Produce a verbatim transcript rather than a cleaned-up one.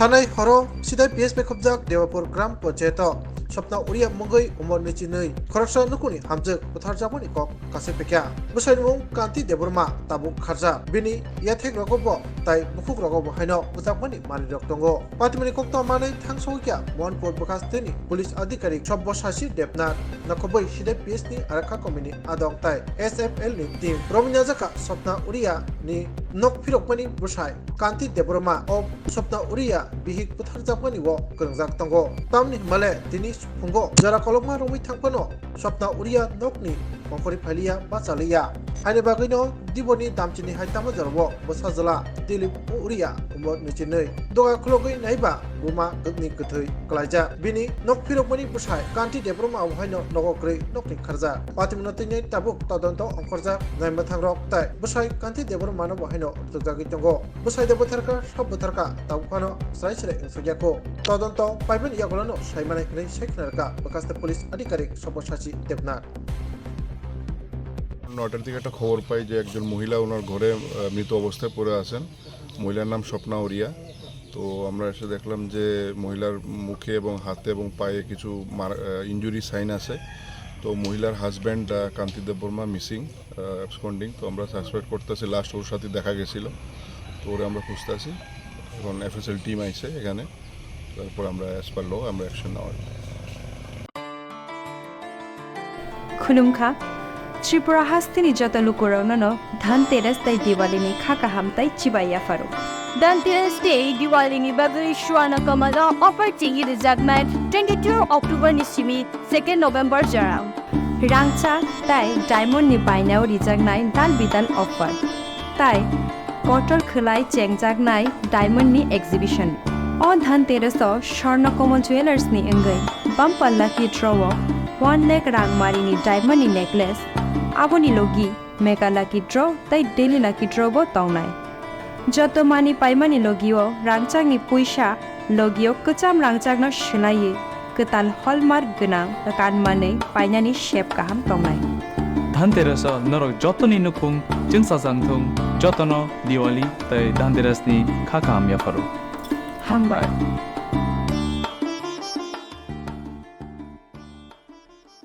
Sanai horo sidai P S bai khobjak Debapur Gram Panchayato Swapna Uriya mungwi umor nwichi nwi khoroksa nukhungni hamjwk butharjakmani kok kasui phaikha. Bwsaini mung Kanti Debbarma tabuk kharjak. Bini yathek rogo bo tai bukhuk rogo bo haino bwjakmani manwi rok tongo. Patimani kokto manwi thangsogwi kha Mohanpur bwkhasteni police adhikarik Sabyasachi Debnath, nakhobwi sidai P S ni arakha komini adong tai S F L ni team. Romwi najak kha Swapna Uriya ni nok phirokmani bwsai Kanti Debbarma o Swapna Uriya bihik butharjakmani o kwrwngjak tongo. Tamni hwnmale tini phungo jora kolokma romwi thangphano Swapna Uriya nokni ongkhorwi phailiya, bachaliya. Haini bagwino Diboni damchini hai tamo jorao bwsa jwla Dilip Uriya umor nwichi nwi. Doga khulogwi naiba buma gwkni kwthwi kwlaijak. Bini nok phirokmani bwsai Kanti Debbarma o haino nogo kwrwi nokni kharjak. Patimano tini tabuk todonto ongkhorjak naimwthangrok tai bwsai Kanti Debbarmano bo haino rwjagwi tongo. Bwsai de bwtharkha, sab bwtharkha, tabuk phano swrai swrai wngsukyakho. Todonto paimani yagulano saimanai hwnwi sai khwnarwkha bwkhaste police adhikarik Sabyasachi Debnath. নটার দিকে একটা খবর পাই যে একজন মহিলা ওনার ঘরে, আহ, মৃত অবস্থায় পড়ে আছেন। মহিলার নাম স্বপ্না ওরিয়া। তো আমরা এসে দেখলাম যে মহিলার মুখে এবং হাতে এবং পায়ে কিছু মার-, আহ, ইনজুরি সাইন আছে। তো মহিলার হাজব্যান্ড, আহ, কান্তি দেববর্মা মিসিং, আহ, অ্যাবসকন্ডিং। তো আমরা সাসপেক্ট করতেছি লাস্ট ওর সাথে দেখা গেছিল। তো ওরে আমরা খুঁজতেছি। এখন এফএসএল টিম আইছে এখানে। তারপর আমরা অ্যাজ পার ল আমরা অ্যাকশন নেওয়া হবে। Khulumkha, Tripura hasteni joto lukurokno no Dhanteras tei Diwali ni kha kaham tei chibai yapharo. Dhanteras tei Diwali ni bagwi Swarna Kamal o offer chengwi rwjaknai twenty-two October ni simi second November jora. Rangchak tei diamond ni bainao rijaknai dal bidal offer. Tai kotor khwlai chengjaknai diamond ni exhibition. O Dhanteras o Swarna Kamal Jewellers ni wngwi bumper lucky draw o one lakh rangmari ni diamond ni necklace, aboni logi mega lucky draw tei daily lucky draw bo tongnai. Joto manwi paimani logio rangchakni puisa logio kwcham rangchakno swlaiwi kwtal hallmark gwnang kanmanwi painani sep kaham tongnai. Dhanteras o norok jotoni nukhung chwngsajak thung, jotono Diwali tei Dhanteras ni kha kaham yapharo. Hambai.